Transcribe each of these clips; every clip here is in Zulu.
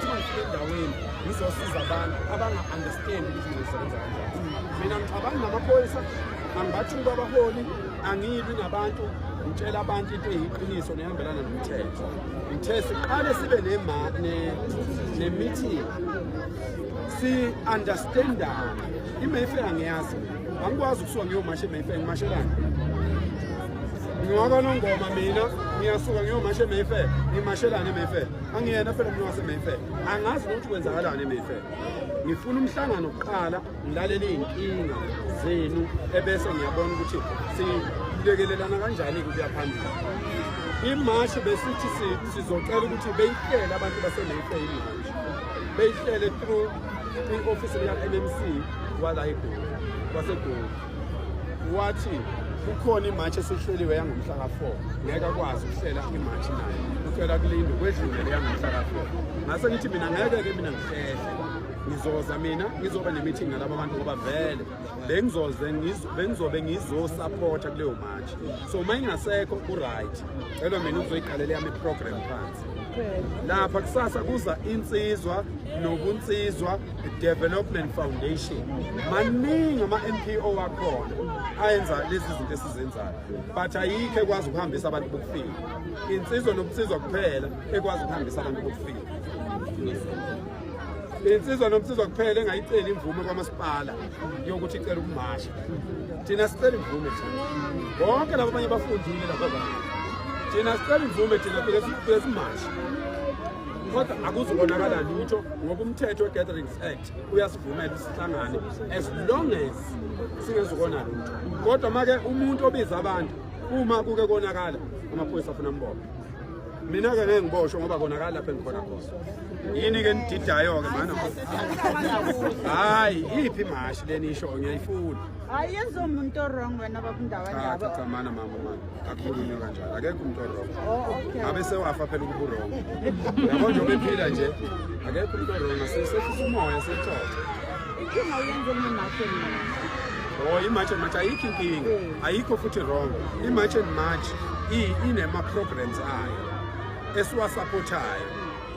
Uma ngifika endaweni ngizosiza abantu abanga-understand ukuthi ngizosebenza kanjani. Mina ngixabani namaphoyisa, angibathuki abaholi, angilwi nabantu, ngitshela abantu into eyiqiniso nehambelana nomthetho. Ngithe siqale sibe ne-meeting si-understandane. I-Mayfair angiyazi, angikwazi ukusuka ngiyomasha e-Mayfair, ngimashelani? NgiwakwaNongoma mina, ngiyasuka ngiyomasha e-Mayfair, ngimashelane e-Mayfair. Angiyena phela umuntu wase-Mayfair, angazi nokuthi kwenzakalani e-Mayfair. Ngifuna umhlangano kuqala, ngilalele iy'nkinga zenu, ebese ngiyabona ukuthi silekelelana kanjani-ke ukuya phambili. Imashi besithi sizocela ukuthi beyihlele abantu base-Mayfair, imashi beyihlele through kwi-ofisi lika-MMC wala eGoli, waseGoli. Wathi kukhona imatshi esihleliwe yangomhla ka-4, ngeke akwazi ukuhlela imatshi naye, ucela kulindwe kwedlule le yangomhla ka-4. Ngase ngithi mina ngeke-ke mina ngihlehle, ngizoza mina ngizoba ne-meeting nalaba bantu ngoba vele bengizoze bengizobe ngizosapotha kuleyo matshi. So uma ingasekho ku-right, cela mina uzoyiqalela yami i-program phansi lapha. Kusasa kuza Insizwa Nobunsizwa Development Foundation. Maningi ama-NPO akhona ayenza lezi zinto esizenzayo, but ayikho ekwazi ukuhambisa abantu bokufika. Insizwa Nobunsizwa kuphela ekwazi ukuhambisa abantu bokufika. Insizwa Nobunsizwa kuphela engayiceli imvume kwamasipala yokuthi icela ukumasha. Thina sicela imvume thina. Bonke laba abanye bafundile lapha bantu. Thina sicela imvume thina, fike simashe, kodwa akuzubonakala lutho ngoba umthetho we-Gatherings Act uyasivumela sihlangane as long as singezukona lutho. Kodwa make umuntu obiza abantu, uma kuke konakala, amaphoyisa afuna mbophe. Mina-ke ngeke ngiboshwe ngoba konakala lapho engikhona khona. Yini-ke nididayo-ke mana? Hhayi, iphi imashi leni isho? Ngiyayifuna. Hayi, yenza umuntu o-wrong wena babundaba. Cha cha cha, mana mama, mana, akukhulunywa kanjalo. Akekho umuntu o-wrong. Oh, okay. Ngabe sewafa phela ukuba u-wrong. Yabo, njengoba ephila nje, akekho umuntu o-wrong. Asehlisa umoya, sexoxe. Inkinga uyenze nge-March and March. Oh, i-March and March ayikho inkinga, ayikho futhi wrong. I-March and March inema-programs ayo esiwasapothayo.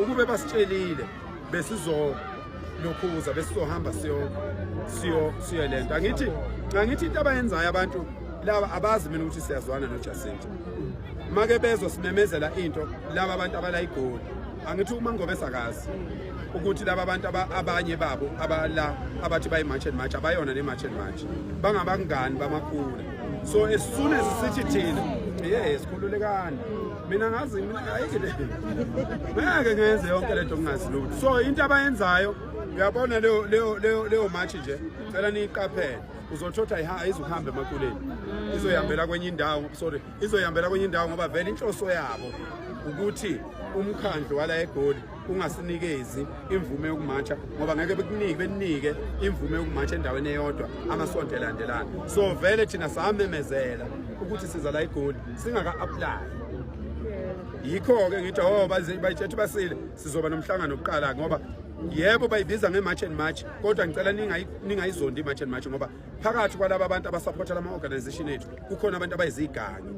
Ukube basitshelile besizolokhuza, besizohamba siyo lento. Angithi into abayenzayo abantu laba, abazi mina ukuthi siyazwana noJacinta. Make bezwa simemezela into, laba abantu abala iGoli, angithi uma ngobe sakazi ukuthi laba bantu abanye babo abala abathi bayi-March and March abayona ne-March and March, bangabangani bamakhula. So as soon as sithi thina yes, khululekani, mina ngazi mina ayike le, ngeke ngenze yonke lento ngingazi lutho. So into abayenzayo, uyabona leyo march nje, cela niyiqaphele. Uzothola ayizukuhamba emakuleni, izoyihambela kwenye indawo, sorry, izoyihambela kwenye indawo, ngoba vele inhloso yabo ukuthi umkhandlu wala eGoli ungasinikezi imvume yokumatsha, ngoba ngeke bekunike benike imvume yokumatsha endaweni eyodwa amasonto elandelana. So vele thina samemezela ukuthi siza la eGoli singaka-apply. Yikho-ke ngithi, oh, bayitshethe basile, sizoba nomhlangano kuqala, ngoba yebo, bayibiza nge-March and March, kodwa ngicela ningayizondi i-March and March, ngoba phakathi kwalaba abantu abasapotha lama-organization ethu kukhona abantu abayizigangi,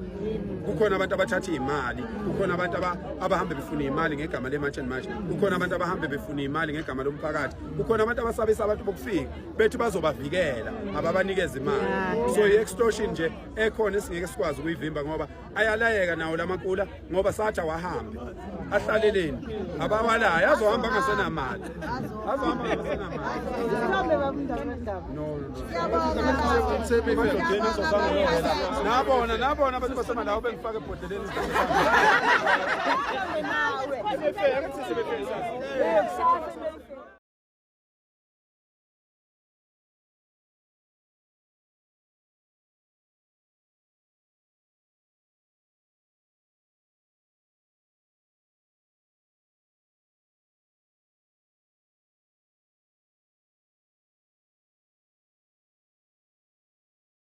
kukhona abantu abathatha iy'mali, kukhona abantu abahambe befuna iy'mali ngegama le-March and March, kukhona abantu abahambe befuna iy'mali ngegama lomphakathi, kukhona abantu abasabisa abantu bokufika bethi bazobavikela ababanikeza imali. So i-extortion nje ekhona esingeke sikwazi ukuyivimba, ngoba ayalayeka nawo lamakula, ngoba sathi awahambe ahlaleleni, abawalayo azohamba angasenamali, azohamba angasenamali. Mhlawumbe babundaba. No, no, no. Nabona, nabona abantu basemalawo bengifaka ebhodleleni. Nawe. Ake sisebenzise.